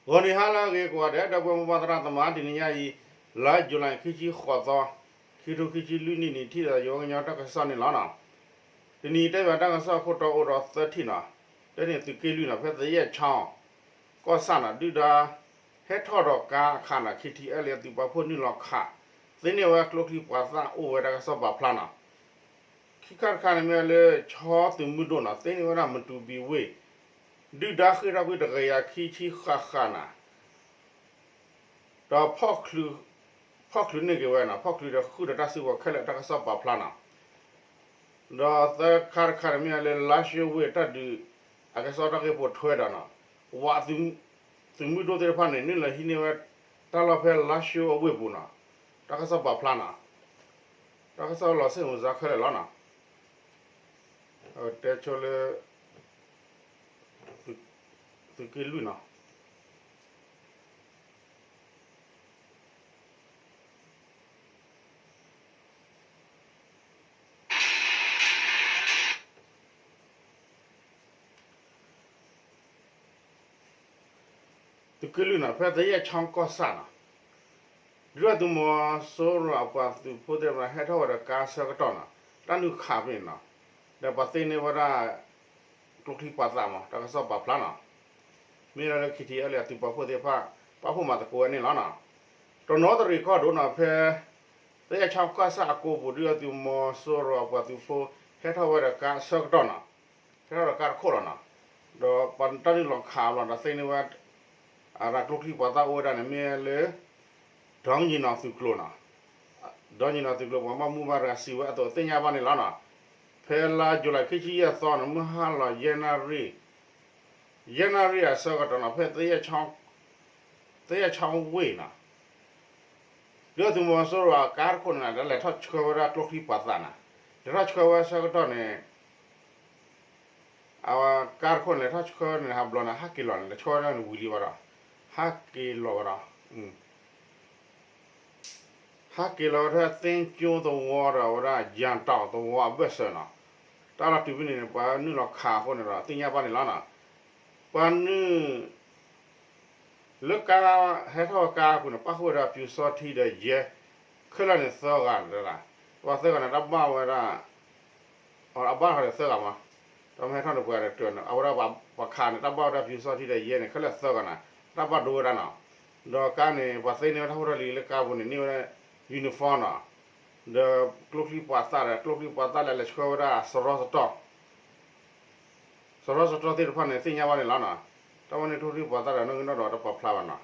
ဂီၤနံၤဟါလၢအဂ့ၤကိးဂၤဒဲး ဒီပုၢ်ဝဲၢ်မိၢ်ပၢ်သရၣ်သမါ တနံၤညါအံၤ လါယူၤလံ ခံဆံဃိးသီ ခံထိခံဆံလွံၢ်နံၣ်န့ၣ် ထံၣ်သးယဝဲကညီတၢ်ကစီၣ်န့ၣ်လီၤနီၤ. တနံၤအံၤတဲဘၣ်တၢ်ကစီၣ်ခိၣ်တီအိၣ်ဒီးသၢထံၣ်နီၤ, တထံၣ်န့ၣ်သုးက့လွံၢ်နီၤ ဖဲသယဲၢ်ချီ ကီၢ်ဆၣ်နီၤ ဒုၣ်ဒါဟဲထီၣ်ဒီးကါအခါနီၤ ခံထံၣ်အဲလ့ၣ်အသုးပာ်ဖှိၣ်နုာ်လီၤခး သ့န့ၢ်ဝဲကျိချံပှၤသၣ်အိၣ်ဝဲတၢ်ကစီၣ်ပာ်ဖျါနီၤ. ခံခါတခါန့ၣ်မ့ၢ်လၢ ခၠီသုးမုၢ်ဒိၣ်နီၤ သ့န့ၢ်ဝဲဒၣ်မတူၤဘံၤဝ့ၢ် ဒုၣ်ဒါဃ့ၢ်ထီၣ်ကွံာ်တကယၤခံဆံဃၣ်ဃၣ်နီၤ ဒီး ဖီၣ်ချုးန့ၢ်က့ၤဝဲနီၤ ဖီၣ်ချုးဒီးဃုာ်ဒီးတၢ်စုကဝဲၤခဲလၢာ်တၢ်ကစီၣ်ပာ်ဖျါနီၤ. ဒီးသၢခါတခါန့ၣ်မ့ၢ်လၢ လါၡိဝ့ၢ်တၢ်ဒုး အကစီၣ်တၢ်ဂ့ၢ်ပိာ်ထွဲဒီးနီၤ ဝး သုးမုၢ်ဒိၣ်သ့ၣ်တဖၣ်န့ၣ် နုာ်လီၤဟံးန့ၢ်ဝဲ တၢ်လီၢ်ဖဲလါၡိအဝ့ၢ်ပူၤနီၤ တၢ်ကစီၣ်ပာ်ဖျါနီၤ. တၢ်ကစီၣ်လီၤဆ့ၣ်မုၢ်စါခဲလၢာ်လီၤနီၤ. တဲဆိလၢ သုးက့လွံၢ်နီၤ သုးက့လွံၢ်နီၤ ဖဲသယဲၢ်ချီကီၢ်ဆၣ်နီၤ ဒုၣ်ဒါသုးမီၤစိရိၤအပှၤသုးဖိသ့ၣ်တဖၣ် ဟဲထီၣ်ဝဲဒီးကါဆၢကတီၢ်နီၤ တၢ်နုာ်ခးဖဲန့ၣ်နီၤ ဒီးပှၤသ့န့ၢ်ဝဲဒၣ် ကျိချံပှၤသၣ်မး တၢ်ကစီၣ်ပာ်ဖျါနီၤ မ့ၢ်ဒၣ်လၢ ခံထံၣ်အဲလ့ၣ်အသုးပာ်ဖှိၣ်သ့ၣ်တဖၣ် ပာ်ဖှိၣ်မၤသကိးဝဲန့ၣ်လီၤနီၤ. တနီသရံၣ်ကီၢ်ဒိၣ်နီၤ ဖဲ သယဲၢ်ချီကီၢ်ဆၣ်အကိပူၤ ဒုၣ်ဒါသုးမီၤစိရိၤအပှၤသုးဖိ ဟဲထီၣ်ဝဲဒီးကါဆၢကတီၢ်နီၤ ဟဲထီၣ်ဒီးကါတခိၣ်လီၤနီၤ ဒီးပှၤတၢ်နုာ်လီၤခးအလီၢ်ဒီးသ့န့ၢ်ဝဲ အတၢ်ကျိချံပှၤသၣ်အိၣ်ဝဲဒၣ်န့ၣ်မ့ၢ်လၢ ဒီနံၤနီၤသုးကျိၤနီၤ ဒီနံၤနီၤသုးကျိၤ ပှၤဘၣ်မူဘၣ်ဒါစံးဝဲအသိးသ့ၣ်ညါဘၣ်န့ၣ်လီၤနီၤ. ဖဲလါယူၤလံခံဆံယဲၢ်သီန့ၣ် မုၢ်ဟါလီၤယဲၢ်နၣ်ရံၣ် ယဲၢ်နၣ်ရံၣ်အဆၢကတီၢ်နီၤ ဖဲ သယဲၢ်ချီဝ့ၢ်နီၤ ဒုၣ်ဒါသုးမီၤစိရိၤအကါတခိၣ်န့ၣ် လဲၤထီၣ်ဆှၢဝဲဒၣ်ကျိချံပှၤသၣ်နီၤ လဲၤထီၣ်ဆှၢဝဲဆၢကတီၢ်န့ၣ် အဝဲကါတခိၣ်န့ၣ် လဲၤထီၣ်ဆှၢန့ၣ် ဟးဘျီန့ၣ် ဟးက့ၤလီၤန့ၣ် လဲၤဆှၢဝဲဒၣ်န့ၣ်ဝံၤလံဘၣ်ဒီး ဟးက့ၤလီၤဝဲဒီး ဟးက့ၤလီၤဝဲဒၣ်သ့ကၠိသဝီဒီးဝဲဒၣ်ယၤတီၢ်သဝီအဘၢၣ်စၢၤနီၤ တၢ်လီၤတုၤဖဲန့ၣ်န့ၣ် ပှၤနုာ်လီၤခးအဃိန့ၣ်ဒီး သ့ၣ်ညါဘၣ်န့ၣ်လီၤနီၤ. ပှၤနုာ် လၢကါ ဟဲထီၣ်ဝဲကါအပူၤန့ၣ် ပၣ်ဃုာ်ဝဲဒၣ်ပျူစောထီးဒီးယဲ ခဲလၢာ်န့ၣ်သၢဂၤန့ၣ် ပှၤသၢဂၤန့ၣ် တၢ်ဘၣ်ဝဲဒၣ် အဘၣ်ထီၣ်ဒီးသၢဂၤမး, ဒီးမ့ၢ်ဟဲထီၣ်န့ၣ်ပှဲၤဒီးတၢၢ်န့ၣ် အဝဲဒၣ်ပှၤခးန့ၣ် တၢ်ဘၣ်ဝဲဒၣ်ပျူစောထီးဒီးယဲန့ၣ် ခဲလၢာ်သၢဂၤန့ၣ် တၢ်ဘၣ်ဒိဝဲဒၣ်နီၤ. ဒီးကါန့ၣ် ပှၤသ့န့ၢ်ဝဲတၢ်ဖိတၢ်လံၤလၢကါပူၤန့ၣ် န့ၢ်ဝဲဒၣ် uniform နီၤ, ဒီးကျိချံပှၤသၣ်ဒီး ကျိချံပှၤသၣ်လၢအလဲၤဆှၢဝဲဒၣ်စရီစတီၢ် စရီစတီၢ်သ့ၣ်တဖၣ်န့ၣ် သ့ၣ်ညါဘၣ်န့ၣ်လီၤနီၤ. တၢ်ဝဲန့ၣ်ကျိချံပှၤသၣ်ဒီးနီၣ်ဂံၢ်နီၣ်ဒွးတပာ်ဖျါဘၣ်နီၤ.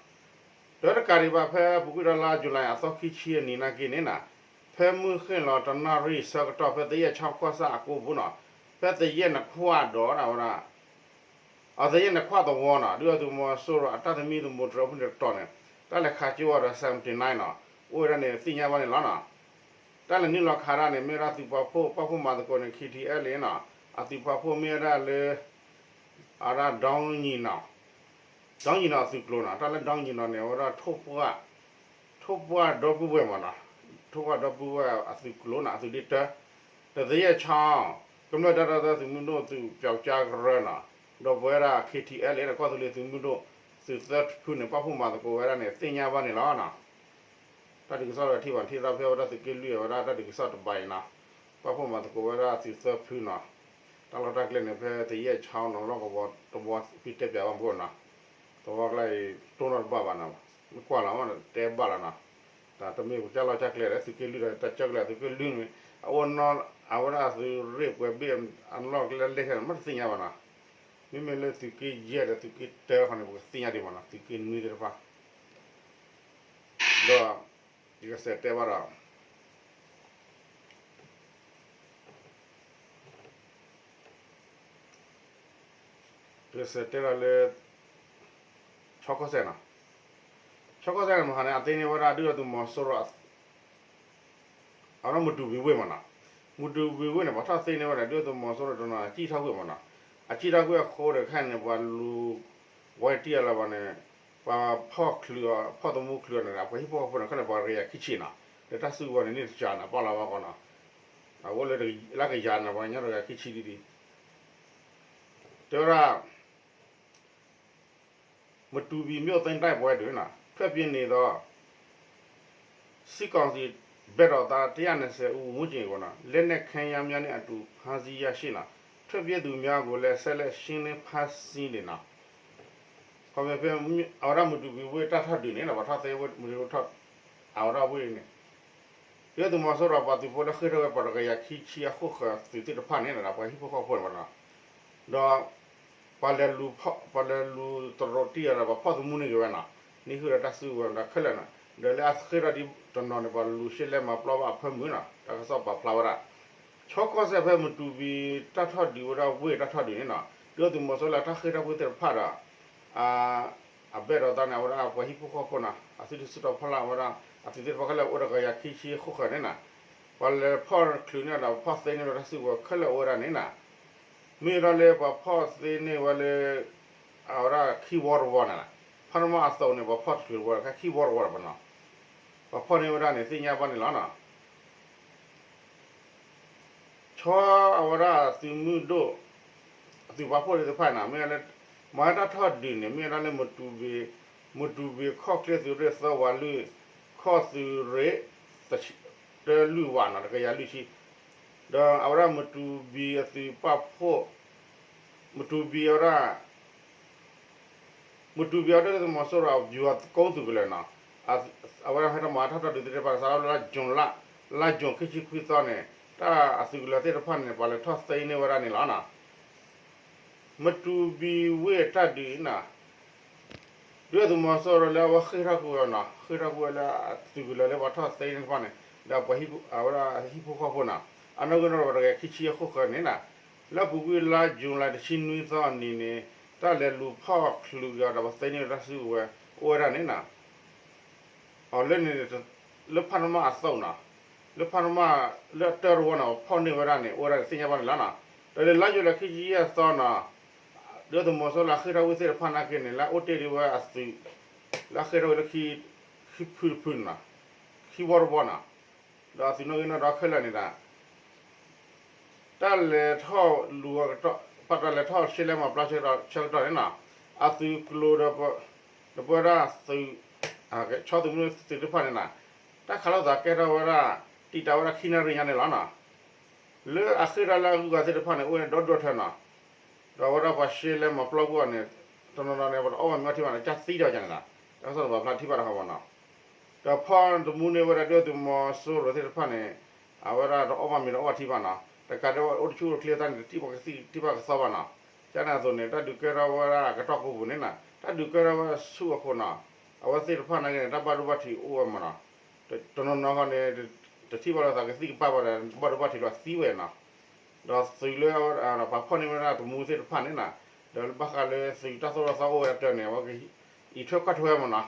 ဒီးတကးဒံးဘၣ်ဖဲပူၤကွံာ်ဒီးလါယူၤလံအသီခံဆံအနံၤနာ်က့န့ၣ်နီၤ, ဖဲမုၢ်ဃ့ၢ်လီၤတနၣ်ရံၣ်ဆၢကတီၢ်ဖဲသယဲၢ်ချီကီၢ်ဆၣ်အကိပူၤနီၤ, ဖဲသယဲၢ်နခွၣ်ဒီးဒၣ်ဝဲဒၣ် အသယဲၢ်နခွၣ်သဝီနီၤ, ဒုၣ်ဒါသုးမီၤစိရိၤအတၢ်သမံသမိးတြီဖိတတီၤန့ၣ် တၢ်လဲၤခးကၠိဝဲဒီး seventy nine နီၤ, အိၣ်ဝဲဒၣ်န့ၣ်သ့ၣ်ညါဘၣ်န့ၣ်လီၤနီၤ. တၢ်လဲၤနုာ်လီၤခးဒၣ်န့ၣ် မ့ၢ်ဝဲဒၣ်သုးပာ်ဖှိၣ် ပာ်ဖှိၣ်မၤသကိးန့ၣ် ခံထံၣ်အဲလ့ၣ်နီၤ, အသုးပာ်ဖှိၣ်မ့ၢ်ဝဲဒၣ်လၢ အဝဲဒၣ် ဒီနံၤနီၤသုးကျိၤနီၤ, တၢ်လၢဒီနံၤနီၤန့ၣ် အဝဲဒၣ် ထိၣ်ပှၢ်ဒီပုၢ်ဝဲၢ်မးနီၤ, ထိၣ်ပှၢ်ဒီပုၢ်ဝဲၢ်အသုးကျိၤနီၤ, အသုးဒ့တၢ ဒီးသယဲၢ်ချီ ကမျၢၢ်တၢ်ဒီသဒၢသုးမုၢ်ဒိၣ်သုးပျီကါကရၢနီၤ, ဒီးပဝဲဒၣ် ခံထံၣ်အဲလ့ၣ်ဒီးကီၢ်သူလ့ၤသုးမုၢ်ဒိၣ် သုးသၢဖုန့ၣ် ပာ်ဖှိၣ်မၤသကိးဝဲဒၣ်န့ၣ် သ့ၣ်ညါဘၣ်န့ၣ်လီၤနီၤ. တၢ်ဒုးကစီၣ်ဒီးထံၣ်ဘၣ်ထံၣ်သးဖဲ အဝဲဒၣ်သုးက့လွံၢ်အဝဲဒၣ်တၢ်ဒုးကစီၣ်တဘၣ်အံၤနီၤ, ပာ်ဖှိၣ်မၤသကိးဝဲဒၣ်သုးသၢဖုနီၤ, တၢ်လီၢ်တၢ်ကျဲန့ၣ် ဖဲသယဲၢ်ချီနီၤ လီၢ်ကဝီၤတဝီဖုတဲပၠးဘၣ်မူနီၤ, တဝီကျါအံၤ တိၢ်နီၣ်တဘၣ်ဘၣ်နီၤ, မ့ၢ်ကွၢ်လီၤမ့ၢ်တဲဘၣ်လီၤနီၤ, တၢ်တမ့ၢ်ပကၢ်လီၢ်ကၢ်ကျဲဒီး သုးက့လွံၢ်ဒီးတၢ်ကၢကျဲ သုးက့လွံၢ်မ့ၢ် အအိၣ်နီၤ အဝဲဒၣ်သုးရ့ၣ်ပှဲၤဘ့ၣ်အနီၢ်ကျဲလဲၣ်ခဲန့ၣ် မ့ၢ်တသ့ၣ်ညါဘၣ်နီၤ, မ့မ့ၢ်လၢသုးက့ယဲၢ်ဒီးသုးက့တၢခီန့ၣ် ပကသ့ၣ်ညါဒံးမးနီၤ, သုးက့နွံသ့ၣ်တဖၣ် ဒီး ယကစးတဲဘၣ်ဒီး ယကစးတဲဘၣ်လၢ ဆီကီၢ်စဲၣ်နီၤ, ဆီကီၢ်စဲၣ်န့ၣ်မဟါန့ၣ် အသ့န့ၢ်ဝဲဒၣ်ဒုၣ်ဒါသုးမီၤစိရိၤ အဝဲဒၣ်မတူၤဘံၤဝ့ၢ်မးနီၤ, မတူၤဘံၤဝ့ၢ်န့ၣ် ပှၤထီၣ်သ့န့ၢ်ဝဲဒၣ် ဒုၣ်ဒါသုးမီၤစိရိၤတနီၤ အစံၣ်ထီၣ်ကွံာ်မးနီၤ, အစံၣ်ထီၣ်ကွံာ်အဃိဒီးခဲအံၤန့ၣ် ပှၤလူၤဝဲတံၢ်အလီၤဘၣ်န့ၣ် ပှၤဖီၣ်ချုးအီၤ ဖီၣ်သမူချုးအီၤန့ၣ် ပှၤဟံၣ်ဖိဃီဖိန့ၣ် ခဲန့ၣ်ပှၤတကယၤခံဆံနီၤ, ဒီးတၢ်စုကဝဲၤန့ၣ်န့ၢ်တကးန့ၣ် ပာ်လီၤဝဲကီးနီၤ, အအိၣ်လၢလၢကယၤန့ၣ် ပှၤကညီတဂၤခံဆံဒ်ဒ် တဲဝဲဒၣ် မတူပီမြို့သိမ်းတိုက်ပွဲတွင် ထွက်ပြေးနေသော စစ်ကောင်စီတပ်သား တစ်ရာနှစ်ဆယ်ဦး ဝန်းကျင်ကို လက်နက်ခဲယမ်းများနှင့်အတူ ဖမ်းဆီးရရှိ ထွက်ပြေးသူများကိုလည်း ဆက်လက်ရှင်းလင်းဖမ်းဆီးနေ ဖဲ အဝဲဒၣ်မတူပီဝ့ၢ်တၢ်ထီၣ်ဒုးန့ၣ် ပှၤထီၣ်သ့ဝ့ၢ်မတူပီထီၣ် အဝဲဒၣ်ဝ့ၢ်န့ၣ် ဒုၣ်ဒါသုးမီၤစိရိၤပှၤသုးဖိလၢဃ့ၢ်ထီၣ်ဝဲပှၤတကယၤခံဆံအဃိၣ်ဃၢၤသုးသ့ၣ်တဖၣ်န့ၣ် ပှၤဟံၣ်ဖိဃီဖိန့ၣ်ဘၣ်နီၤ, ဒီး ပှၤလဲၤလူၤတရူးတံၢ်ဒီး ပှၤဖီၣ်သမူန့ၢ်က့ၤဝဲနီၤ, န့ၢ်ဟုၣ်ဒီးတၢ်စုကဝဲၤဒီးခဲလၢာ်နီၤ, ဒီးလၢအဃ့ၢ်ထီၣ်ဒ်တနီၤန့ၣ် ပှၤလူၤရှဲလဲမၤပျီဘၣ်အဖၢမုၢ်နီၤ, တၢ်ကစီၣ်ပာ်ဖျါဝဲဒၣ် ဆီကီၢ်စဲၣ်ဖဲမတူပီတၢ်ထီၣ်ဒုးဝဲဒၣ်ဝ့ၢ်တၢ်ထီၣ်ဒုးန့ၣ်နီၤ, ဒုၣ်ဒါသုးမီၤစိရိၤလၢတၢ်ဃ့ၢ်ထီၣ်ဝ့ၢ်သ့ၣ်တဖၣ်ဒီး အဘဲၣ်ဒီးသးန့ၣ် အဝဲဒၣ်ပှၤဟံၣ်ဖိဃီဖိနီၤ, အသုတစုတီၤဖီလာ်ဝဲဒၣ် အသုးသ့ၣ်တဖၣ်ခဲလၢာ်အိၣ်ဒီးတကယၤခံဆံအဃိၣ်ဃၢၤန့ၣ်နီၤ, ပှၤလဲၤဖီၣ်ချုးန့ၢ်ဒီးဖီၣ်သ့န့ၢ်ဝဲတၢ်စုကဝဲၤခဲလၢာ်အိၣ်ဝဲဒၣ်န့ၣ်နီၤ, မ့ၢ်ဒီးလၢပှၤဖီၣ်သ့န့ၢ်ဝဲလၢ အဝဲဒၣ်ခံဝီတဝီန့ၣ်, ဖးနမီၢ်အသိးန့ၣ် ပှၤဖီၣ်ချုးတဝီ ခဲခံဝီတဝီလီၤပနီၤ, ပှၤဖီၣ်န့ၢ်ဝဲဒၣ်န့ၣ် သ့ၣ်ညါဘၣ်န့ၣ်လီၤနီၤ. ဆီအဝဲဒၣ်သုးမုၢ်ဒိၣ် သုးပာ်ဖှိၣ်သ့ၣ်တဖၣ်န့ၣ် မ့ၢ်လၢ မၤတၢ်ထီၣ်ဒုးန့ၣ် မ့ၢ်ဝဲဒၣ်လၢ မတူပီခီၣ်ချ့သုးရ့ၣ်သၢဝးလွံၢ် ခီၣ်သုးရ့ၣ် တလွံၢ်ဝးနီၤ တကယၤလွံၢ်ဆံ, ဒီးအဝဲဒၣ်မတူပီအသုးပာ်ဖှိၣ် မတူပီအဝဲဒၣ် မတူပီအဝဲဒၣ်သုးမီၤစိရိၤအပယီၤကိးသုးကလၢၤနီၤ, အဝဲဒၣ်ဟဲထီၣ်မၤတၢ်ထီၣ်ဒုးသ့ၣ်တဖၣ်န့ၣ် စးထီၣ်လၢလါယူၤလံ လါယူၤခံဆံခွံသီန့ၣ် တၢ်အသုးကလၢၤသ့ၣ်တဖၣ်န့ၣ် ပှၤလဲၤထီၣ်သ့န့ၢ်ဝဲဒၣ်န့ၣ်လီၤနီၤ. မတူပီဝ့ၢ်တၢ်ဒုးနီၤ, ဒုၣ်ဒါသုးမီၤစိရိၤလၢအဝဲဃ့ၢ်ထီၣ်ကွံာ်ဝဲနီၤ, ဃ့ၢ်ထီၣ်ကွံာ်ဝဲလၢအသုးကလၢၤလၢပှၤထီၣ်သ့န့ၢ်တဖၣ်န့ၣ် ဒီးပှၤအဝဲဒၣ်ဟံၣ်ဖိဃီဖိနီၤ, အနီၣ်ဂံၢ်နီၣ်ဒွးပှၤတကယၤခံဆံအဃိၣ်ဃၢၤန့ၣ်နီၤ, လၢအပူၤကွံာ်လါယူၤလံတဆံနွံသီအနံၤန့ၣ် တၢ်လဲၤလူၤဖီၣ်ချုးက့ၤဒီးပှၤသ့န့ၢ်တၢ်စုကဝဲၤအိၣ်ဝဲဒၣ်န့ၣ်နီၤ အီၤလၢန့ၣ် လၢဖးနမၢ်အသိးနီၤ, လၢဖးနမၢ်လၢအတၢတဝီန့ၣ် ပှၤဖီၣ်န့ၢ်ဝဲဒၣ်န့ၣ် အိၣ်ဝဲဒၣ်န့ၣ်သ့ၣ်ညါဘၣ်န့ၣ်လီၤနီၤ. ဒီးလၢလါယူၤလံခံဆံယဲၢ်သီနီၤ, ဒုၣ်ဒါသုးမီၤစိရိၤလၢအဃ့ၢ်ထီၣ်ဝ့ၢ်သ့ၣ်တဖၣ်နာ်က့န့ၣ် လၢအအိၣ်တ့ၢ်ဒံးဝဲအသုး လၢအဃ့ၢ်ထီၣ်ဝ့ၢ်လၢ ခံဖုတဖုန့ၣ်နီၤ, ခံဝီတဝီနီၤ, ဒီးအသုးနီၣ်ဂံၢ်နီၣ်ဒွးခဲလၢာ်န့ၣ်ဒီး တၢ်လဲၤထီၣ်လူၤ ပတၢ်လဲၤထီၣ်ရှဲလဲမၤပျီဆၢကတီၢ်န့ၣ်နီၤ, အသုးကျိၤဒီး ဒီးပဝဲဒၣ်သုး ဆီသုးမုၢ်ဒိၣ်သ့ၣ်တဖၣ်န့ၣ်နီၤ, တၢ်ခးလိာ်သးကဲထီၣ်ဝဲဒၣ် တံာ်တာ်ဝဲဒၣ်ခံနၣ်ရံၣ်ညါန့ၣ်လီၤနီၤ. လၢအဃ့ၢ်ထီၣ်လၢအဂုၤအဂၤသ့ၣ်တဖၣ်န့ၣ် အိၣ်ဝဲဒၣ်ဒီဒူၣ်ထဲနီၤ, ဒီးအဝဲဒၣ်ပှၤရှဲလဲမၤပျီကွံာ်အီၤန့ၣ် တနီၤနီၤန့ၣ် ပတအီၣ်ဘၣ်မ့ၤအီထံဘၣ်န့ၣ် ကၢ်သံတၢ်ယါန့ၣ်လီၤ. တၢ်ကစီၣ်န့ၣ်ပာ်ဖျါထံၣ်ဘၣ်တၢ်ဃီမနီၤ, ဒီးဖီၣ်သမူန့ၢ်ဝဲဒၣ်ဒုၣ်ဒါသုးမီၤစိရိၤသ့ၣ်တဖၣ်န့ၣ် အဝဲဒၣ်တအီၣ်ဘၣ်မ့ၤတအီၣ်ဘၣ်ထံဘၣ်နီၤ, တကးဒံးဘၣ်အိၣ်တဆူၣ်အိၣ်ချ့သတးန့ၣ် တထံၣ်ဘၣ်ကသံၣ်ထံၣ်ဘၣ်ကသီဘၣ်နီၤ. ကန့ၣ်အသိးန့ၣ် တၢ်ဒုးကဲထီၣ်ဝဲဒၣ်အကတီၢ်ကိးပူၤန့ၣ်နီၤ, တၢ်ဒုးကဲထီၣ်ဝဲဆူၣ်အဃိနီၤ, အဝဲသ့ၣ်တဖၣ်နာ်က့န့ၣ် တၢ်ဘၣ်ဒိဘၣ်ထံးအိၣ်ဝဲမနီၤ, တနီၤနီၤဃီန့ၣ် တထံၣ်ဘၣ်လိာ်သးကသံၣ်ကပၢ်ဘၣ်ဒီး ဘၣ်ဒိဘၣ်ထံးလီၤသံဝဲနီၤ. ဒီးသုးလၢပှၤဖီၣ်န့ၢ်ဝဲဒၣ်သမူသ့ၣ်တဖၣ်န့ၣ်နီၤ, ဒီးဘၣ်ဃးလၢသုးတၢ်သိၣ်တၢ်သီအိၣ်ဝဲအတၢ်န့ၣ် အဝဲကအံးထွဲကွၢ်ထွဲမနီၤ,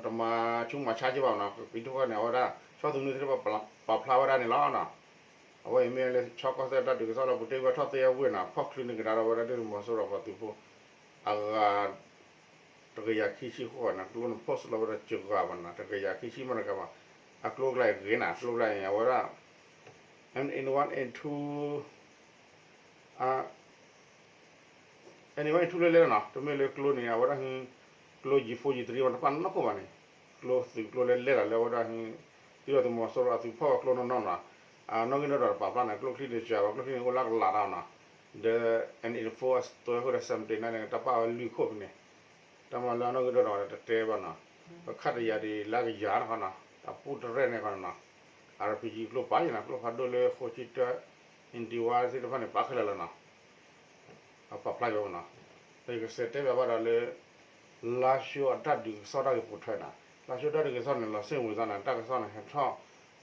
တမၤဆူးမၤဆါက့ဘၣ်မနီၤ, အံးထွဲကွၢ်န့ၣ် အဝဲဒၣ် ဆီသုးမုၢ်သ့ၣ်တဖၣ်ပာ်ဖျါဝဲဒၣ်န့ၣ်လီၤ. အဝဲအံၤမ့ၢ်လၢဆီကီၢ်စဲၣ်တၢ်ဒုးကစီၣ်လၢပူၤတ့ၢ်ဝဲထီၣ်သ့အဝ့ၢ်နီၤ, ဖီၣ်ချုးန့ၢ်ကဒါဒီးဝဲဒၣ်ဒုၣ်ဒါသုးမီၤစိရိၤပှၤသုးဖိ အဂၤ တကယၤခံဆံဃိးန့ၣ် ကျိန့ၣ် post လီၤဝဲဒၣ်စှၤဂၤဘၣ်နီၤ, တကယၤခံဆံမ့ၢ်တကးဘၣ်, အကျိကျါအံၤဂ့ၤနီၤ, ကျိကျါအံၤ အဝဲဒၣ် N one N two အ N one N two လဲၤလဲၤလီၤနီၤ, တမ့ၢ်လၢကျိန့ၣ် အဝဲဒၣ်ဟ ကျိ G four G three မ့ၢ်တပာ်နီၢ်ခိၣ်ဘၣ်န့ၣ်, ကျိသုးကျိလဲၤလဲၤလီၤလၢအဝဲဒၣ်ဟ ဒုၣ်ဒါသုးမီၤစိရိၤအသုးဖီၣ်ဝဲကျိနီၢ်နီၢ်နီၤ, အနီၣ်ဂံၢ်နီၢ်ဒွးတပာ်ဖျါန့ၣ် ကျိချံန့ၣ်စှၤဘၣ်, ကျိချံန့ၣ်အိၣ်လၢကလးတၢ်နီၤ, ဒီး N four အစတိၤဃိဒီး seventy nine န့ၣ် တၢ်ပာ်ဝဲလွံၢ်ခိၣ်ဖဲန့ၣ် တၢ်မၤလၢအနီၣ်ဂံၢ်ဒိၣ်ဒီးတတဲဘၣ်နီၤ, ပခါတယၤဒ်လၢကယၤတခီနီၤ, တၢ်ပူၣ်တရဲၣ်န့ၣ်ခီနီၤ, RPG ကျိပာ်ယနီၤ, ကျိဖးဒိၣ်လၢဃိးဆံတၢ India သ့ၣ်တဖၣ်န့ၣ် ပာ်ခဲလၢာ်လီၤနီၤ, အပာ်ဖျါယဝဲနီၤ, ပကစဲးတဲဘၣ်ဘၣ်ဒီးလၢ လါၡိအတၢ်ဒုးကစီၣ်တၢ်ဂ့ၢ်ပိာ်ထွဲနီၤ, လါၡိတၢ်ဒုးကစီၣ်န့ၣ် လီၤစ့ၣ်ဝံၤသးန့ၣ် တၢ်ကစီၣ်န့ၣ်ဟဲထီၣ်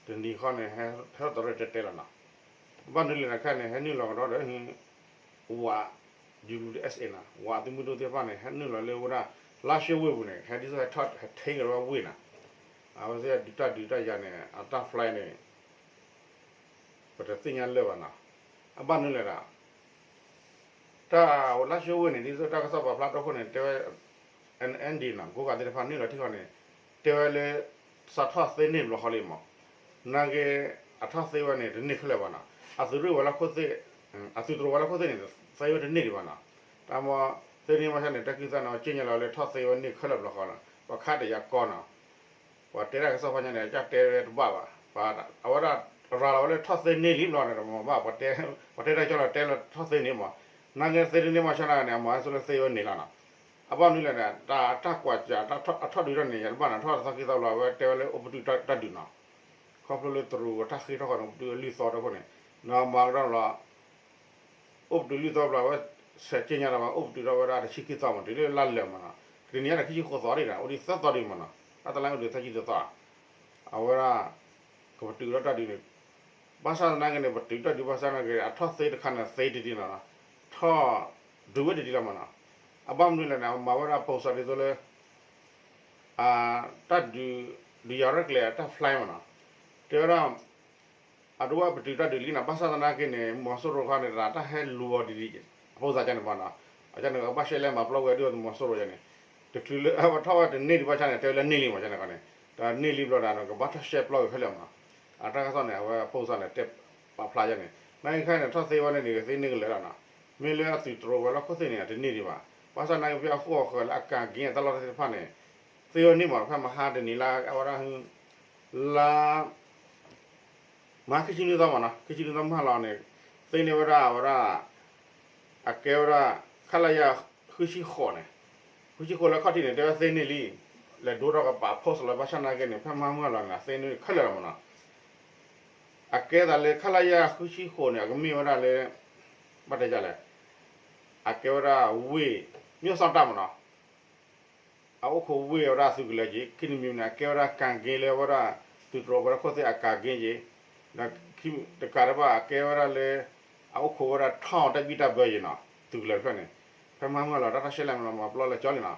တနံၤဃီန့ၣ် ဟဲထီၣ်တရဲၣ်တဲတဲလီၤနီၤ, ဘၣ်နုၤလဲၣ်န့ၣ်ခဲန့ၣ် ဟဲနုာ်လီၤကဒီးဒီး ဝး UWSA နီၤ, ဝးသုးမုၢ်ဒိၣ်သ့ၣ်တဖၣ်န့ၣ် ဟဲနုာ်လီၤလၢဝဲဒၣ် လါၡိဝ့ၢ်ပူၤန့ၣ် ဟဲဒ်သိးဟဲထီၣ်ဟဲထ့ကဒီးဝဲဝ့ၢ်နီၤ, အဝဲသ့ၣ်ဒုးတၢ်ဒုးတၢ်ယၤန့ၣ် အတၢ် fly န့ၣ် ပတသ့ၣ်ညါလၢၤဘၣ်နီၤ, အဘၣ်နုၤလဲၣ်ဒီး တၢ်လါၡိဝ့ၢ်န့ၣ် ဒ်သိးတၢ်ကစီၣ်ပာ်ဖျါထီၣ်အဃိန့ၣ် တဲဝဲ NND နီၤ, ကိးဂၤသ့ၣ်တဖၣ်နုာ်လီၤထံၣ်ဃီန့ၣ် တဲဝဲလၢ စးထီၣ်သ့န့ၢ်ဘျီဃီလံမး, နာ်က့ အထီၣ်သ့ဝဲန့ၣ် တန့ၢ်ခဲလၢာ်ဘၣ်နီၤ, အသုးရ့ၣ်ဝဲၤလီၢ်ခိၣ်သ့ၣ် အသုးတြိၤဝဲၤလီၢ်ခိၣ်သ့ၣ်န့ၣ် သ့ဝဲတန့ၢ်ဒံးဘၣ်နီၤ, တၢ်မ့ၢ် သ့န့ၢ်ဘၣ်ဆၣ်န့ၣ် တၢ်ခံသၣ်န့ၣ် အဝဲက့ညါလီၤလၢထီၣ်သ့ဝဲန့ၢ်ခဲလၢာ်ဘျီဃီလီၤ. ပှၤခါတယၤကီနီၤ, ပှၤတဲတၢ်ကစီၣ်ဖဲညါန့ၣ် အကၢ်တဲဝဲတဘၣ်ဘၣ်, အဝဲဒၣ်ရၤလီၤဝဲလၢထီၣ်သ့န့ၢ်လံဘျီန့ၣ် မ့ၢ်ဘၣ် ပှၤတဲတၢ်ကစီၣ်လီၤတဲလၢထီၣ်သ့န့ၢ်မး, နာ်က့သ့တန့ၢ်ဘၣ်ဆၣ်နာ်က့န့ၣ် အမၤဝဲဆိလၢသ့ဝဲန့ၢ်လီၤနီၤ. အဘၣ်မနုၤလဲၣ်န့ၣ် တၢ်တၢ်ကွၢ်စၢၤ အထီၣ်ဒုးထီၣ်န့ၣ် ယတဘၣ်န့ၣ် ထီၣ်သီခံသီဘျီ အဝဲတဲဝဲလၢအိၣ်ပတုာ်တၢ်ဒုးနီၤ, ခီဖျိလၢတရူးအတၢ်ဃ့ထီၣ်ဃီန့ၣ် အိၣ်ပတုာ်လွံၢ်သီတဖၣ်န့ၣ်, နီၤမၤကဒီးလီၤ အိၣ်ပတုာ်လွံၢ်သီဘျီ အဝဲဆဲးက့ညါဒီး အိၣ်ပတုာ်ထီၣ်ဝဲဒၣ်တဆံခံသီမး တုၤလၢလါလၢာ်မးနီၤ, တနံၤညါန့ၣ် ခံဆံဃိးသီဒံးနီၤ အိၣ်ဒံးသၢသီဒံးမးနီၤ, တၢ်တလါအိၣ်ဒံးသၢဆံသီ, အဝဲဒၣ် ကပတုာ်ထီၣ်တၢ်ဒုးန့ၣ်, ဘၣ်ဆၣ်သနာ်က့န့ၣ် ပတုာ်တၢ်ဒုးဘၣ်ဆၣ်သနာ်က့ အထီၣ်သ့တခါန့ၣ်သ့တဒံးနီၤ, ထီၣ်ဒုးဝဲတဒံးလီၤမးနီၤ, အဘၣ်မနုၤလဲၣ်န့ၣ် အမၤဝဲဒၣ်ပိစးဒ်သိးလၢ တၢ်ဒုး ဒုးယၤရဲၣ်ကျဲၤအတၢ် fly မးနီၤ, တဲဝဲဒၣ် အဒိဝဲပတုာ်တၢ်ဒုးလံနီၤ ဘၣ်ဆၣ်သနာ်က့န့ၣ် မီၤစိရိၤခီန့ၣ် တၢ်ဟဲလူၤအီၤဒ်ဒ် အဖိသၣ်ကန့ၣ်မးနီၤ, အကန့ၣ် ကဘၣ်ရှဲလဲမၤပျီဝဲဒ်သိးမီၤစိရိၤယါန့ၣ်, တချုးလၢအဝဲထီၣ်ဝဲတန့ၢ်ဒံးဘၣ်ဆၣ်န့ၣ် တဲဝဲလၢန့ၢ်လံမး ကန့ၣ်ခီန့ၣ်, တန့ၢ်လံဘျီဒီး ကဘၣ်ထီၣ်ရှဲပျီက့ၤခဲလၢာ်မးနီၤ, အတၢ်ကစီၣ်န့ၣ် အဝဲအဖိသၣ်န့ၣ် တဲပာ်ဖျါယါန့ၣ် နာ်က့ခဲန့ၣ် ထီၣ်သ့ဝဲန့ၣ်န့ၣ် ကသ့န့ၢ်ကလၢာ်လီၤနီၤ, မ့ၢ်လၢအသုးတရိးဝဲလီၢ်ခိၣ်သ့ၣ်န့ၣ် တန့ၢ်ဒံးဘၣ်, ဘၣ်ဆၣ်သနာ်က့ဖဲအဃိအဃၢၤလၢအကၤက့အတၢ်လီၢ်တၢ်သ့ၣ်တဖၣ်န့ၣ် သ့ဝဲန့ၢ်မး ဖဲမဟါတနံၤလၢအဝဲဒၣ် လါ မဟါခံဆံနွံသီမးနီၤ ခံဆံနွံသီမုၢ်ဟါလီၤန့ၣ် သ့န့ၢ်ဝဲဒၣ်အဝဲဒၣ် အကဲဝဲဒၣ် ခလရ ဃုဆံဃိးန့ၣ်, ဃုဆံဃိးလၢခီၣ်ထံးန့ၣ် တဲဝဲသ့န့ၢ်လံ, လဲၤဒိထီၣ်ကပာ် post လီၤ ဘၣ်ဆၣ်သနာ်က့န့ၣ် ဖဲမဟါမုၢ်ဟါလီၤန့ၣ် သ့န့ၢ်ခဲလၢာ်လီၤမးနီၤ, အကဲသးလၢ ခလရ ဃုဆံဃိးန့ၣ် အကမ့ၢ်ဝဲဒၣ်လၢ ဘၣ်တဲဒ်လဲၣ်, အကဲဝဲဒၣ်ဝ့ၢ် မၠိၣ်စီၣ်တၢ်မးနီၤ အအိၣ်ခိးဝ့ၢ်ဝဲဒၣ်သုးကလၢၤက့ၤ ခံနံၤမံၤန့ၣ် အကဲဝဲဒၣ်ကၤက့လၢဝဲဒၣ် သုးတရိးဝဲဒၣ်ခိၣ်သ့ၣ်အကၤက့က့ၤ, ဒီးတကးဒံးဘၣ် အကဲဝဲဒၣ်လၢ အအိၣ်ခိးဝဲဒၣ် ထောင် တၢ်ဘံၣ်တၢ်ဘၢက့ၤနီၤ သုးကလၢၤတဖျၢၣ်န့ၣ်, ဖဲမဟါမုၢ်ဟါလီၤ တၢ်ထီၣ်ရှဲလဲၣ်မၤပျီလၢာ်ကၠီလံနီၤ,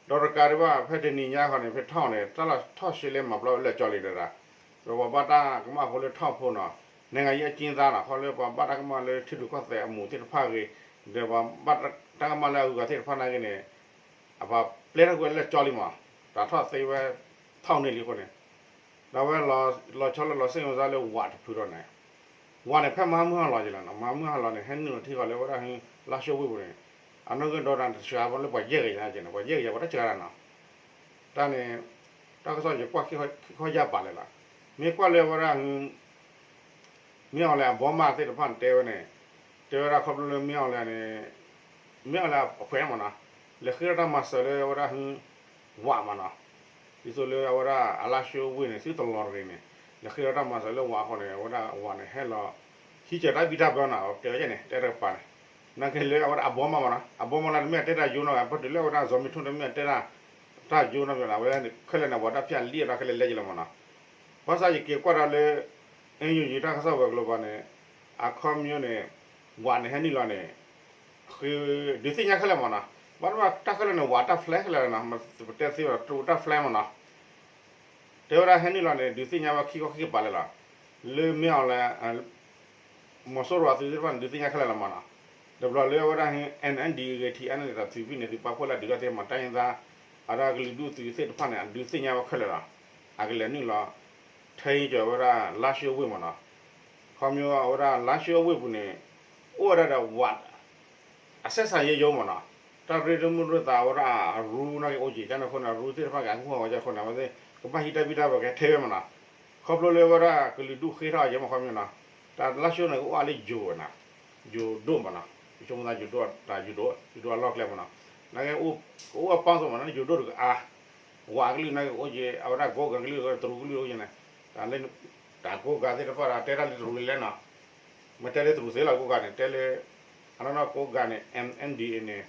ဒီးတကးဒံးဘၣ် ဖဲတနံၤညါခီန့ၣ် ဖဲ ထောင် န့ၣ် တၢ်လီၤထီၣ်ရှဲလဲၣ်မၤပျီလၢာ်ကၠီလံဒီး ဒီးပှၤဘၣ်တၢ်ကမၣ်ဖိလၢ ထောင် ဖိနီၤ, နိုင်ငံရေးအကျဉ်းသား နီၤ ခီလၢပှၤဘၣ်တၢ်ကမၣ်လၢထံရူၢ်ကီၢ်သဲးအမူးသ့ၣ်တဖၣ်ဂ့ၤ, ဒီးပှၤဘၣ်တၢ်ကမၣ်လၢအဂုၤအဂၤသ့ၣ်တဖၣ်နာ်က့န့ၣ် အပှၤပျဲထီၣ်ကွံာ်လၢာ်ကၠီလံမး, တၢ်ထီၣ်သ့ဝဲ ထောင် န့ၣ်လံအဃိန့ၣ်, ဒီးဝဲလီၤဆီလၢလီၤစ့ၣ်မၤစၢၤလၢဝးတဖုဒီးန့ၣ်, ဝးန့ၣ် ဖဲမဟါမုၢ်ဟါလီၤက့ၤလီၤနီၤ, မဟါမုၢ်ဟါလီၤန့ၣ် ဟဲနုာ်လီၤထံဃီလၢဝဲဒၣ် လါၡိဝ့ၢ်ပူၤန့ၣ်, အနီၢ်က့ဒီးတၢ်တဆှးဘၣ်လၢပှၤယဲၢ်ကယၤက့ၤန့ၣ် ပှၤယဲၢ်ကယၤ ပှၤတၢ်စှၤတၢ်နီၤ, တၢ်န့ၣ် တၢ်ကစီၣ်ယကွၢ်ခံခီယၢ်ပာ်လဲၣ်လီၤ, မ့ၢ်ကွၢ်လၢဝဲဒၣ် မ့ၢ်အီၤလဲၣ်အဘီမးသ့ၣ်တဖၣ်န့ၣ်တဲဝဲန့ၣ်, တဲဝဲဒၣ်ခီဖျိလၢမ့ၢ်အီၤလဲၣ်န့ၣ်, မ့ၢ်အီၤလဲၣ်အခွဲးမးနီၤ, လဲၤဃ့ထီၣ်တၢ်မၤစၢၤလၢဝဲဒၣ် ဝးမးနီၤ, ဒ်သိးလၢအဝဲဒၣ်အလါၡိဝ့ၢ်န့ၣ် သုတလီၤတဂ့ၤန့ၣ်, လဲၤဃ့ထီၣ်တၢ်မၤစၢၤလၢဝးအဃိန့ၣ် အဝဲဒၣ်ဝးန့ၣ်ဟဲလီၤ ဟံးစၢၤတၢ်ဘံၣ်တၢ်ဘၢနီၤ တဲဝဲန့ၣ် တဲတကပၤန့ၣ်, နာ်က့လၢအဝဲဒၣ်အဘီမးမးနီၤ အဘီမးလၢတမ့ၢ်တဲတၢ်ယိနီၤ ပတုၤလၢအဝဲဒၣ် ဇီၤမံထိၣ် တမ့ၢ်တဲတၢ် တၢ်ယိနီၤ အဝဲခဲလၢာ်န့ၣ် ပှၤတၢ်ဖၠၣ်လံအတၢ်ခဲလၢာ်လဲက့ၤလီၤမးနီၤ, ဘၣ်ဆၣ်ယက့ၤကွၢ်ဒီးလၢ NUG တၢ်ကစီၣ်ဝဲၤကျိၤဘၣ်န့ၣ်, အခီပညီန့ၣ်, ဝးန့ၣ်ဟဲနုာ်လီၤန့ၣ်, ဃု, ဒုးသ့ၣ်ညါခဲလၢာ်မးနီၤ, ဘၣ်တဘၣ်တၢ်ခဲလၢာ်န့ၣ် ဝးတၢ် flag ခဲလၢာ်နီၤ, ပတဲသ့ဘၣ်တရူးတၢ် flag မးနီၤ, တဲဝဲဒၣ်ဟဲနုာ်လီၤန့ၣ် ဒုးသ့ၣ်ညါဝဲခံခီခံကပၤလၢာ်လီၤ, လၢမ့ၢ်အီၤလဲၣ် မီၤစိရိၤအသုးသ့ၣ်တဖၣ်န့ၣ် ဒုးသ့ၣ်ညါခဲလၢာ်လီၤမးနီၤ, တဘျီလၢအဝဲဒၣ် NND ဂ့ၤ TNLA န့ၣ် တၢ်သုးဖံန့ၣ် သုးပာ်ဖှိၣ်လၢဒုးတၢ်သ့ၣ်မး တိုင်းရင်းသား အဒၣ်ကလုာ်ဒူၣ်သုးသ့ၣ်တဖၣ်န့ၣ် အဒုးသ့ၣ်ညါဝဲခဲလၢာ်လီၤ, အကလဲၤနုာ်လီၤ ထဲအံၤကၢၤဝဲဒၣ် လါၡိဝ့ၢ်မးနီၤ, ခီပညီအဝဲဒၣ် လါၡိဝ့ၢ်ပူၤန့ၣ် အိၣ်ဝဲဒၣ်ဒီးဝး အဆက်ဆံရေးရုံးမးနီၤ, တၢ်ရ့လိာ်မုာ်လိာ်သးဝဲဒၣ်အရူနာ်က့အိၣ်က့ၤ ကန့ၣ်အဃိန့ၣ် အရူသ့ၣ်တဖၣ်က့ၤအကဟူၣ်အဝဲကန့ၣ်အဃိန့ၣ် အဝဲသ့ၣ် ကဘၣ်ဟံးတၢ်ဘံၣ်တၢ်ဘၢကဟဲထဲဝဲမးနီၤ, ခီဖျိလၢဝဲဒၣ်ကလုာ်ဒူၣ်ဃ့ထီၣ်အယဲၢ်မး ခီပညီနီၤ, တၢ်လါၡိန့ၣ် ကအိၣ်အါလၢယိၤဝဲနီၤ, ယိၤဒိၣ်မးနီၤ, ယဆိကမိၣ်သးယိၤဒိၣ်တၢ်ယိၤဒိၣ် ယိၤဒိၣ်အလီၢ်ကျဲမးနီၤ, နာ်က့ ကအိၣ်အပၢ်သိးမးနီၤ ယိၤဒိၣ်တကအါ, ဝးကလုာ်နာ်က့အိၣ်က့ၤ အဝဲဒၣ်ကိးဂၤကလုာ် တရူးကလုာ်အိၣ်က့ၤန့ၣ်, တၢ်လၢ တၢ်ကိးဂၤသ့ၣ်တဖၣ်ဒီးတဲတၢ်လၢတရူးလဲၣ်နီၤ မ့ၢ်တဲလၢတရူးသ့လီၤ ကိးဂၤန့ၣ် တဲလၢ အနီၢ်နီၢ်ကိးဂၤန့ၣ် M N D A န့ၣ်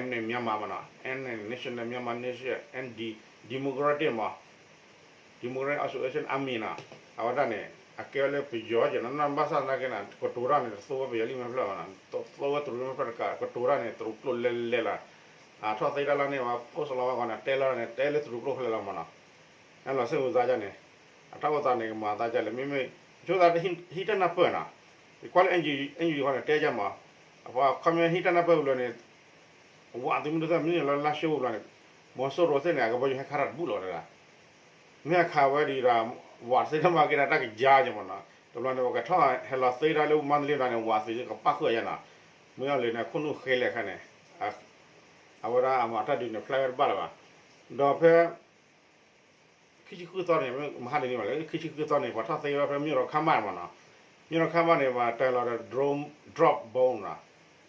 M န့ၣ် Myanmar မးနီၤ N န့ၣ် National Myanmar Nation N D Democratic မး Democratic Association Army နီၤ အဝဲဒၣ်န့ၣ် အကဲဝဲလၢပယီၤက့ၤနီၤ နီၢ်ဘၣ်ဆၣ်သနာ်က့န့ၣ် ကတိၤတၢ်န့ၣ် တသိၣ်ဝဲပယီၤလံမ့ၢ်ဖျၢၣ်ဘၣ်နီၤ သိၣ်ဝဲတရူးမ့ၢ်ဖျၢၣ်တကး ကတိၤတၢ်န့ၣ် တရူးကျိၣ်လဲလဲလီၤ အထီၣ်သ့တၢ်လၢန့ၣ် ပှၤ post လီၤဝဲဂီၤန့ၣ် တဲလီၤန့ၣ် တဲလၢတရူးကျိၣ်ဖဲလဲၣ်လီၤမးနီၤ အဲၣ်လီၤစ့ၢ်ကီးသးဒ်န့ၣ် အတၢ်အိၣ်သးန့ၣ် ကမၤသးဒ်လဲၣ် မ့မ့ၢ် ဆိသးဟံးတၢ်နၢ်ပၢၢ်နီၤ ယကွၢ်လၢ NUG ဃီန့ၣ် တဲယၤမး အခီပညီဟံးတၢ်နၢ်ပၢၢ်ဝံၤလီၤန့ၣ် ဝးသုးမုၢ်ဒိၣ်သ့ၣ်မနုၤလၢလါၡိဝ့ၢ်ဘျီန့ၣ် မီၤစိရိၤသ့ၣ်န့ၣ် အကဘီယူၤဟဲခါတၢ်တဘူၣ်လီၤဝဲဒၣ် မ့ၢ်အခါဝဲဒၣ်ဒီး ဝးသ့ၣ်တဖၣ်က့ၤဒီးတၢ်ကယါယဲၢ်မးနီၤ တဘျီန့ၣ် ပကထီၣ်ဟဲလီၤသ့တၢ်လၢမါတလ့ဘျီန့ၣ် ဝးသုးကပၣ်ဃုာ်ယဲၢ်နီၤ မ့ၢ်အီၤလၢန့ၣ် ခိၣ်နူာ်ဃဲလဲၣ်ခါန့ၣ် အဝဲဒၣ်အမၤတၢ်ဒုးန့ၣ် ဖျါဝဲတဘၣ်လၢၤဘၣ်. ဒီးဖဲ ခံဆံဃုသီန့ၣ် မဟါတနံၤဘၣ်လၢ ခံဆံဃုသီန့ၣ် ပှၤထီၣ်သ့ဝဲဖဲ မၠိၣ်ဒီးခါမၣ်န့ၣ်မ့ၢ်နီၤ, မၠိၣ်ဒီးခါမၣ်န့ၣ် ပှၤတဲလီၤဒီး drone drop bomb နီၤ,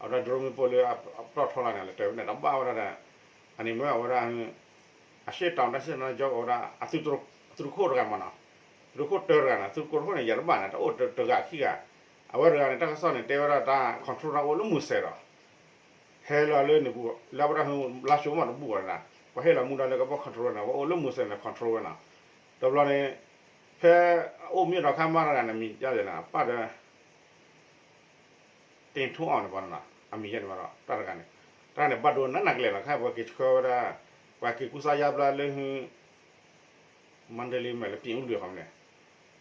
အဝဲဒၣ် drone မ့ၣ်ပိၢ်လၢအပတီၢ်ထီလၢန့ၣ် လဲၤတဲဝဲန့ၣ် တဘၣ်ဝဲဒၣ်ဒီး အန့ၣ်မ့ၢ်အဝဲဒၣ် အရှေ့တောင်တိုင်းစစ်ဌာနချုပ် အဝဲဒၣ် အသုးတရူးခိၣ်တဂၤမ့ၢ်နီၤ, သုးတရူးခိၣ်တၢတဂၤန့ၣ် သုးတရူးခိၣ်န့ၣ် ယၤတဘၣ်န့ၣ် တအိၣ်တဂၤခံဂၤ, အဝဲတဂၤန့ၣ် တၢ်ကစီၣ်န့ၣ် တဲဝဲဒၣ်တၢ် control တၢ်အိၣ်လၢမူစဲးဒီး ဟဲလီၤလၢန့ၣ်ပူၤ လၢအဝဲဒၣ်လါၡိမ့ၢ်တဘူၣ်ဘၣ်န့ၣ်, ပှၤဟဲလီၤမူဒါလၢကဘၣ် control န့ၣ် အဝဲအိၣ်လၢမူစဲးန့ၣ် control ဝဲနီၤ, တဘျီန့ၣ် ဖဲအအိၣ်မ့ၢ်ဒီးခါမၣ်တဂၤန့ၣ် အမံၤဒ်လဲၣ်န့ၣ် ပၢ်ဒီး တင်ထွန်းအောင်န့ၣ် အမံၤယဲန့ၣ်ဘၣ်ဒီး တၢ်တဂၤန့ၣ်, တၢ်န့ၣ်ဘၣ်ဒိနးနးကလဲာ်နီၤ, ခဲအံၤပှၤက့ၤဆှၢဝဲဒၣ် ပှၤက့ၤကူစါယါဘျါလၢ မန္တလေး မ့ၢ်လၢ ပြင်ဦးလွင် ဃီန့ၣ်,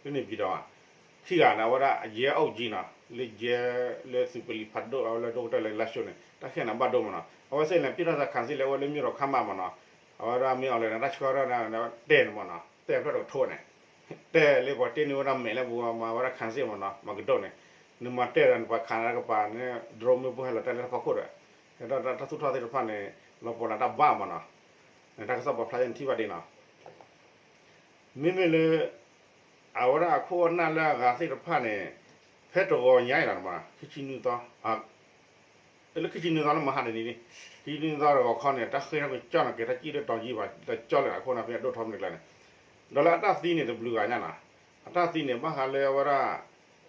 လၢန့ၣ်ဘံၤဒီး ခံဂၤန့ၣ် အဝဲဒၣ် ရဲအုပ်ကြီးနီၤ, လၢ ရဲ လၢသုးပလံၤဖးဒိၣ် အဝဲလၢဒိၣ်ကတၢၢ်လၢလါၡိန့ၣ် တၢ်ခံဂၤန့ၣ်ဘၣ်ဒိမ့ၢ်နီၤ, အဝဲသ့ၣ်န့ၣ် ပစ်ခတ်ခံစစ် လၢအဝဲလၢမ့ၢ်ဒီးခါမၣ်မ့ၢ်နီၤ, အဝဲဒၣ်မ့ၢ်အီၤလဲၣ်န့ၣ် တၢ်ဆှၢဝဲဒၣ်တဲန့ၣ်မ့ၢ်နီၤ, တဲဖျၢၣ်တကထိန့ၣ် တဲလၢပှၤတ့န့ၢ်ဝဲဒၣ်မဲာ်လၢပူၤ မၤဝဲဒၣ်ခံစစ်မ့ၢ်နီၤ, မၤကဒိၣ်န့ၣ်, နမၤတဲဒီးနပှၤခးနၤကပၤန့ၣ် drone မ့ၣ်ပိၢ်ဟဲလီၤတဲလၢတၢ်ဖီခိၣ်ဒီး, ဒီးတၢ်သူၣ်ထီၣ်သ့ၣ်တဖၣ်န့ၣ် လီၤပှီၢ်လၢတၢ်ဘၣ်မ့ၢ်နီၤ, တၢ်ကစီၣ်ပာ်ဖျါယဲန့ၣ်ထံၣ်ဘၣ်ဒ်နီၤ, မ့မ့ၢ်လၢ အဝဲဒၣ်အခိၣ်အနၢ်လၢအဂၤသ့ၣ်တဖၣ်န့ၣ် ဖဲတဂီၤညါအံၤလီၤမ့ၢ်နီၤ, ခံဆံနွံသီ လၢခံဆံနွံသီလၢမဟါတနံၤန့ၣ်, ခံဆံနွံသီတဂီၤခီန့ၣ် တၢ်ဃ့ထီၣ်ကကၠီၣ်နီၤ ကဲထီၣ်ကံၣ်လၢတီၤယံၤဘၣ် တကၠီၣ်လၢအခိၣ်နၢ်ဖဲအဒိၣ်ထီမနုၤကျါန့ၣ်, ဒီးလၢအတၢ်သံန့ၣ် တဘျုးဂၤညါနီၤ, အတၢ်သံန့ၣ် ဘၣ်ဃးလၢအဝဲဒၣ်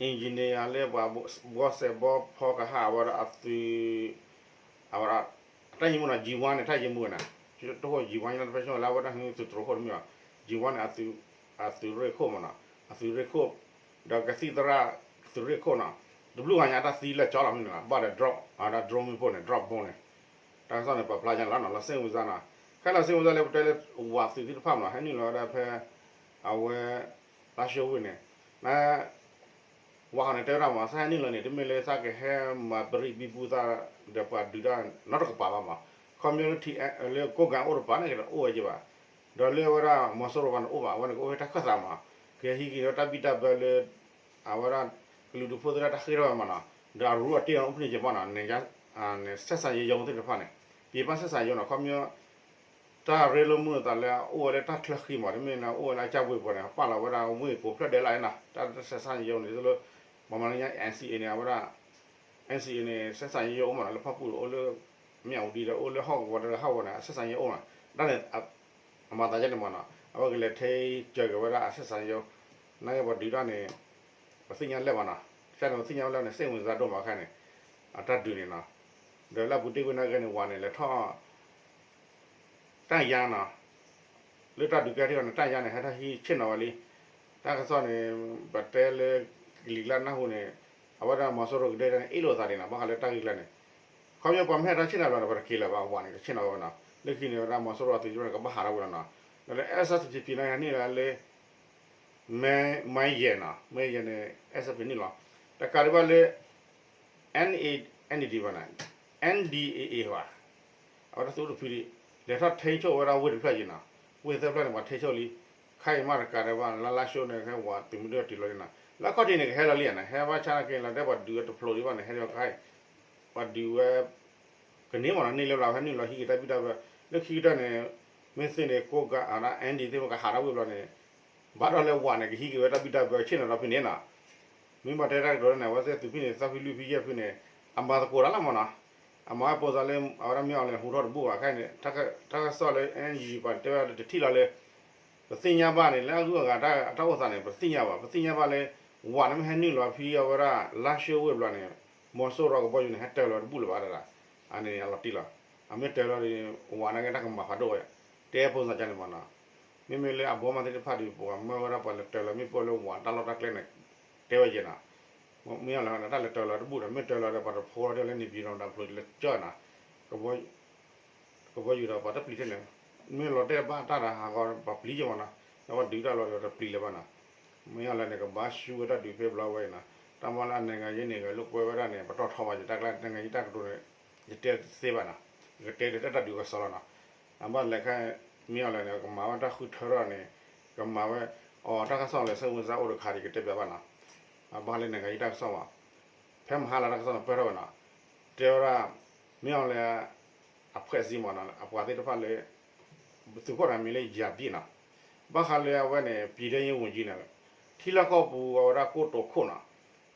engineer လၢပှၤဘှီစဲးဘှီဖီကဟၣ်အဝဲဒၣ်အသုး အဝဲဒၣ် အတၢ်ယံၤမူနီၤ G one န့ၣ် တၢ်ယံၤမူဝဲနီၤ, တဟိၣ် G one လၢတဖဲဆိလၢအဝဲဒၣ်ဟဲသုးတြိၤခိၣ်တမ့ၢ်ဘၣ်, G one န့ၣ် အသုးရ့ၣ်ခိၣ်မ့ၢ်နီၤ, အသုးရ့ၣ်ခိၣ်, ဒီးကသံၣ်သရၣ်သုးရ့ၣ်ခိၣ်နီၤ, တဘျုးဂၤညါအတၢ်သံလၢကၠီလီၤမ့ၢ်နီၤ, ဘၣ်ဒီး drop အဝဲဒၣ် drone မ့ၣ်ပိၢ်န့ၣ် drop bomb န့ၣ်, တၢ်ကစီၣ်န့ၣ် ပာ်ဖျါညါလီၤနီၤ, လီၤစ့ၣ်ဝံၤစါနီၤ, ခဲလီၤစ့ၣ်ဝံၤစါလၢပတဲလၢ ဝးသုးသ့ၣ်တဖၣ်မ့ၢ်နီၤ ဟဲနုာ်လီၤဝဲဒၣ်ဖဲ အဝဲ လါၡိဝ့ၢ်န့ၣ်, န ဝးဃီန့ၣ် တဲဝဲဒၣ်မ့ၢ် သးဟဲနုာ်လီၤန့ၣ် တမ့ၢ်လၢသးကဟဲမၤပရံးဘံဘူသး ဒီးပှၤဒုးတၢ်နီတကပၤဘၣ်မ့ၢ်, ခီဖျိလၢ လၢကိးကၤအိၣ်တပၤန့ၣ် ကအိၣ်ဝဲက့ၤဘၣ်, ဒီးလၢအဝဲဒၣ်မီၤစိရိၤဘၣ်န့ၣ်အိၣ်ဘၣ်, အဝဲန့ၣ်ကအိၣ်ဖဲတၢ်ခၢၣ်သးမ့ၢ်, ကဟဲဟံးက့ၤဒီးတၢ်ဘံၣ်တၢ်ဘၢလၢ အဝဲဒၣ် ကလုာ်ဒူၣ်ဖိသ့ၣ်တဖၣ်တၢ်ဃ့ထီၣ်ဝဲမ့ၢ်နီၤ, ဒီးအရူအတ့ၢ်အီၤအိၣ်ဖဲန့ၣ်က့ၤမ့ၢ်နီၤ, န့ၣ် ဆက်ဆံရေးရုံးသ့ၣ်တဖၣ်န့ၣ်, ပြည်ပဆက်ဆံရေးနီၤ, ခီဖျိ တၢ်ရ့လိာ်မုာ်အသးလၢအအိၣ်ဝဲလၢတၢ်ချၢဃံမ့ၢ် တမ့ၢ်လၢအအိၣ်ဝဲလၢအကၢ်ဝ့ၢ်ပူၤန့ၣ် ပာ်လီၤဝဲဒၣ်ဝ့ၢ်ကိးဖျၢၣ်ဒဲးလၢ်နီၤ, တၢ် ဆက်ဆံရေးရုံး န့ၣ် ဒ်သိးလၢ ပှၤမၤလၢညါ NCA န့ၣ် အဝဲဒၣ် NCA န့ၣ် ဆက်ဆံရေးရုံး အိၣ်မ့ၢ်နီၤ, လၢဖၣ်ပူၣ်အိၣ်လၢ မၠၣ်ဝတံၤဒီးအိၣ်လၢဟီၣ်ကဝီၤဒီးဟီၣ်ကဝီၤန့ၣ် ဆက်ဆံရေးရုံး အိၣ်နီၤ, တၢ်န့ၣ် အမၤသးဒ်န့ၣ်မ့ၢ်နီၤ, အဝဲကလဲၤထဲကၢၤက့ၤဝဲဒၣ်အ ဆက်ဆံရေးရုံး, နာ်က့ပှၤဒုးတၢ်န့ၣ် ပသ့ၣ်ညါလၢာ်မ့ၢ်နီၤ, ကန့ၣ်ပသ့ၣ်ညါဝဲလၢန့ၣ် စ့ၣ်ဝင်စားဒိၣ်မးခဲန့ၣ်, အတၢ်ဒုးန့ၣ်နီၤ, ဒီးလၢအပူၤတ့ၢ်ကွံာ်နာ်က့န့ၣ် ဝးန့ၣ်လဲၤထီၣ် တၢ်ယါနီၤ, လၢတၢ်ဒုးကဲထီၣ်န့ၣ် တၢ်ယါန့ၣ် ဟဲထီၣ်ဟံးဆ့ၣ်နီၤဝဲလံ, တၢ်ကစီၣ်န့ၣ် ပတဲလၢ ကလံၤကျါနၢ်ဟူန့ၣ်, အဝဲဒၣ်မီၤစိရိၤကဒဲဒၣ်န့ၣ် အ့ၣ်လိာ်သးဒံးနီၤ, ဘၣ်ဃးလၢတၢ်ဂ့ၢ်ကျါန့ၣ်, ခီဖျိပှၤမ့ၢ်ဟဲထီၣ်ဆ့ၣ်နီၤလီၤန့ၣ် ပတက့ၤလၢၤဘၣ်, ဝးန့ၣ် ကဆ့ၣ်နီၤဝဲနီၤ, လၢခံန့ၣ်ဝဲဒၣ်မီၤစိရိၤအသုးန့ၣ် ကဘၣ်ဟးထီၣ်ဝဲလီၤနီၤ, ဒီးလၢ SSPP န့ၣ်ဟဲနုာ်လီၤလၢ မဲ မဲယဲၢ်နီၤ, မဲယဲၢ်န့ၣ် SSPP န့ၣ်လီၤ, တကးဒံးဘၣ်လၢ NA NDD ဘၣ်န့ၣ်, NDAA ဘၣ်, အဝဲဒၣ်သုးအိၣ်တဖုဒံး, လဲၤထီၣ်ထိန်းချုပ်ဝဲဒၣ်ဝ့ၢ်တဖျၢၣ်ယံၤနီၤ, ဝ့ၢ်သၢဖျၢၣ်န့ၣ် ပှၤထိန်းချုပ်လံ, ခဲအံၤမ့ၢ်တကးဒံးဘၣ် လၢလါၡိန့ၣ် ဟဲဝးသုးမုၢ်ဒိၣ်တုၤလီၤလံနီၤ, လၢအခီၣ်ထံးန့ၣ် ကဟဲလီၤလံနီၤ, ဟဲဘၣ်ဆၣ်နာ်က့လီၤတဲပှၤဒုးဝဲတဖျိးဒံးဘၣ်န့ၣ် ဟဲလီၤခဲအံၤ, ပှၤဒုးဝဲ ကန့ၢ်မ့ၢ်နီၤ, န့ၢ်လၢဘျီ ဟဲနုာ်လီၤဟံးက့ၤတၢ်ဘံၣ်တၢ်ဘၢ, လၢခံကတၢၢ်န့ၣ် မ့ၢ်သ့ၣ်န့ၣ် ကိးကၤ အဝဲဒၣ် NDAA သ့ၣ်မ့ၢ်ကဟးထီၣ်ဝ့ၢ်ဘျီန့ၣ် ဘၣ်ဒီးလၢဝးန့ၣ် ကဟံးက့ၤဝဲတၢ်ဘံၣ်တၢ်ဘၢဆ့ၣ်နီၤဒီးဖဲန့ၣ်နီၤ, မ့ၢ်ဘၣ်တဲတၢ်ကတိၤလၢန့ၣ် အဝဲသ့ၣ်သုးဖဲန့ၣ် သၢဖုလွံၢ်ဖုယဲၢ်ဖုန့ၣ် အမၤသကိးတၢ်လီၤမ့ၢ်နီၤ, အမၤဝဲပိစါလၢ အဝဲဒၣ်မ့ၢ်အီၤလဲၣ် ဟူးထီၣ်တဘူၣ်ဘၣ်ခဲအံၤန့ၣ်, တၢ်ကစီၣ်လၢ NUG ပှၤတဲဝဲဒၣ်တထံၣ်လီၤလၢ ပသ့ၣ်ညါဘၣ်န့ၣ် လၢအဂုၤအဂၤတၢ်အတၢ်အိၣ်သးန့ၣ် ပသ့ၣ်ညါဘၣ်, ပသ့ၣ်ညါဘၣ်လၢ ဝးန့ၣ်မ့ၢ်ဟဲနုာ်လီၤဖဲအဝဲဒၣ် လါၡိဝ့ၢ်ဘျီန့ၣ် မီၤစိရိၤကဘီယူၤန့ၣ် ဟဲတၢၤလီၤတဘူၣ်လၢၤဘၣ်ဒၣ်, အန့ၣ်အလီၤတံၢ်လီၤ, အမ့ၢ်တၢၤလီၤဒီး ဝးန့ၣ်က့တၢ်ကမၤဖးဒိၣ်ဝဲ, တဲပိစါကန့ၣ်မ့ၢ်နီၤ, မ့မ့ၢ်လၢအဘီမးသ့ၣ်တဖၣ်ဒီး ပှၤမၢဝဲဒၣ်ပှၤလဲၤတၢၤလီၤမ့ၣ်ပိၢ်လၢဝးတၢ်လီၢ်တၢ်ကျဲန့ၣ် တဲဝဲယဲၢ်နီၤ, မ့ၢ်အီၤလဲၣ် တၢ်လဲၤတၢၤလီၤတဘူၣ်ဒီး မ့ၢ်တၢၤလီၤဒီး ပှၤတဖိဒီးလၢန့ၣ် ပံၤဒီးတၢ်ဖျိးလၢကၠီၣ်နီၤ, ကဘီယူၤဒီးပှၤတပျံၤထဲန့ၣ်, မ့ၢ်လီၤတဲာ်ဘၣ်တၢ်ဒီးဟးဂီၤပှၤပျံၤက့ၤမ့ၢ်နီၤ, ဒီးပှၤဒုးတၢ်လီၤဒီးတပျံၤလၢၤဘၣ်နီၤ, မ့ၢ်အီၤလဲၣ်န့ၣ် ကဘၣ်ဆူဝဲတၢ်ဒုးဖဲဘျီဝဲအံၤနီၤ, တၢ်မ့ၢ်လၢအ နိုင်ငံရေး န့ၣ် ဂဲၤလိာ်ကွဲဝဲဒၣ်န့ၣ် ပတီၢ်ထီဘၣ်ယတၢ်ကျါ နိုင်ငံရေး တၢ်ကတိၤန့ၣ် ယတဲတသ့ဘၣ်နီၤ, ယကတဲတၢ်ဒုးကစီၣ်လီၤနီၤ, အဘၣ်လဲၤခဲ မ့ၢ်အီၤလဲၣ်န့ၣ် ကမၤဝဲတၢ်ဃုထၢထီၣ်န့ၣ် ကမၤဝဲ အီၤတၢ်ကစီၣ်လၢ စ့ၣ်ဝင်စား အိၣ်တခါဒီး ယကတဲပျးဘၣ်နီၤ, အဘၣ်လၢ နိုင်ငံရေး တၢ်ကစီၣ်ဘၣ်, ဖဲမဟါလၢတၢ်ကစီၣ်န့ၣ်ပၢၢ်ထီၣ်ဝဲနီၤ, တဲဝဲဒၣ် မ့ၢ်အီၤလဲၣ် အဖှဲးစံမးနီၤ အပှၤသ့ၣ်တဖၣ်လၢ သုးခိၣ်န့ၣ်မံၤလၢယၤဘံၣ်နီၤ ဘၣ်ဃးလၢအဝဲန့ၣ် ပြည်ထဲရေးဝန်ကြီးန့ၣ် ထံလီၢ်ကီၢ်ပူၤအဝဲဒၣ်ကိတိာ်ခိၣ်နီၤ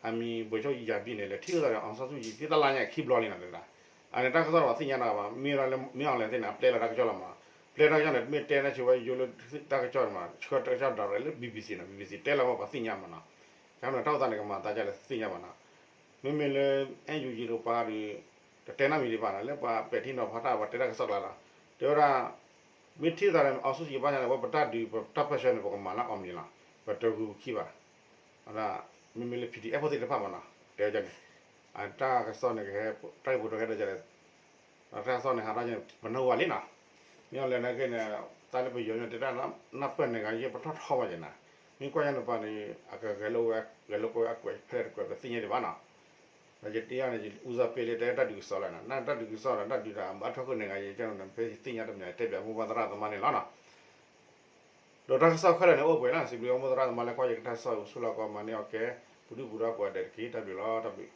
အမံၤ ဗိုလ်ချုပ် ယၤဘံၣ်န့ၣ် လဲၤထံၣ်လိာ်သးဒီး အောင်ဆန်းစုကြည် ဖဲတလါညါခံဘျီလံနီၤ တဲဒၣ် အန့ၣ်တၢ်ကစီၣ်ဒီးပှၤသ့ၣ်ညါနီၤဘၣ် မ့ၢ်ဒီးလၢ မင်းအောင်လှိုင် သ့ၣ်န့ၣ် အပျဲလီၤတၢ်ကစီၣ်လီၤမး ပျဲတၢ်ကစီၣ်န့ၣ် တမ့ၢ်တဲန့ၢ်ဆိဝဲယိလၢတၢ်ကစီၣ်န့ၣ်မး ဆှၢတၢ်ကစီၣ်ဒီးလၢ ဘံဘံစံနီၤ ဘံဘံစံ တဲလီၤဝဲပှၤသ့ၣ်ညါမးနီၤ ကန့ၣ်တၢ်အိၣ်သးန့ၣ် ကမၤသးဒ်လဲၣ်သ့ၣ်ညါဘၣ်နီၤ မ့မ့ၢ်လၢ အဲၣ်ယူကၠံတကပၤဒီး တတဲနီတမံၤဒံးဘၣ်နီၤ လၢပှၤပဲာ်ထံနီၤဖးတၢ် ပှၤတဲတၢ်ကစီၣ်ကျါလီၤ တဲဝဲဒၣ် မ့ၢ်ထံၣ်သးဒီး အောင်ဆန်းစုကြည် ဘၣ်ဆၣ်န့ၣ် အဝဲပတၢ်ဒုး ပတၢ်ပၢၢ်ဆၢန့ၣ် ပကမၤလၢအီၤမံၤလီၤ ပတဂုာ်ပခံဘၣ် မ့မ့ၢ်လၢ PDF ဖိသ့ၣ်တဖၣ်မးနီၤ တဲဝဲန့ၣ် အတၢ်ကစီၣ်န့ၣ် ကဟဲ တၢ်ဂ့ၢ်ဖိတဟဲဒီး တၢ်ကစီၣ်န့ၣ် ဟးထီၣ်န့ၣ် ပနၢ်ဟူဘၣ်လံနီၤ မ့ၢ်အီၤလဲၣ်နာ်က့န့ၣ် တၢ်လၢပယီၤန့ၣ် တဲဒၣ် နၢ်ပၢၢ်န့ၣ်ဂ့ၤ ယဲပထီၣ်ထီဘၣ်ယဲနီၤ မ့ၢ်ကွၢ်ယဲန့ၣ်ပှၤန့ၣ် အကဂဲၤလိာ်ကွဲ ဂဲၤလိာ်ကွဲအကွဲးဖဲလဲၣ်တကွဲး ပသ့ၣ်ညါဒံးဘၣ်နီၤ ဒီးယတယၤန့ၣ် ဦးစားပေး လၢတဲတၢ်ဒုးကစီၣ်လီၤနီၤ နတၢ်ဒုးကစီၣ်ဒီးတၢ်ဒုးတၢ်အဘၣ်ထွဲခိၣ်န့ၣ်ဂ့ၤ ယကန့ၣ် ဖဲယသ့ၣ်ညါတမံၤ တဲဘၣ်မိၢ်ပၢ်သရၣ်သမါန့ၣ်လီၤနီၤ ဒီးတၢ်ကစီၣ်ခဲလၢာ်န့ၣ်အိၣ်ပှဲၤလီၤ စံးဘျုးမိၢ်သရၣ်သမါလၢကွၢ်ယကတၢ်ကစီၣ် ဆူလီၤကီးမၤန့ၢ်အီၣ်ကဲ ပဒုၣ်ပဒါကိးဂၤဒဲးတက့ၢ် တၢ်ဘျုးလီၤ တၢ်ဘျုး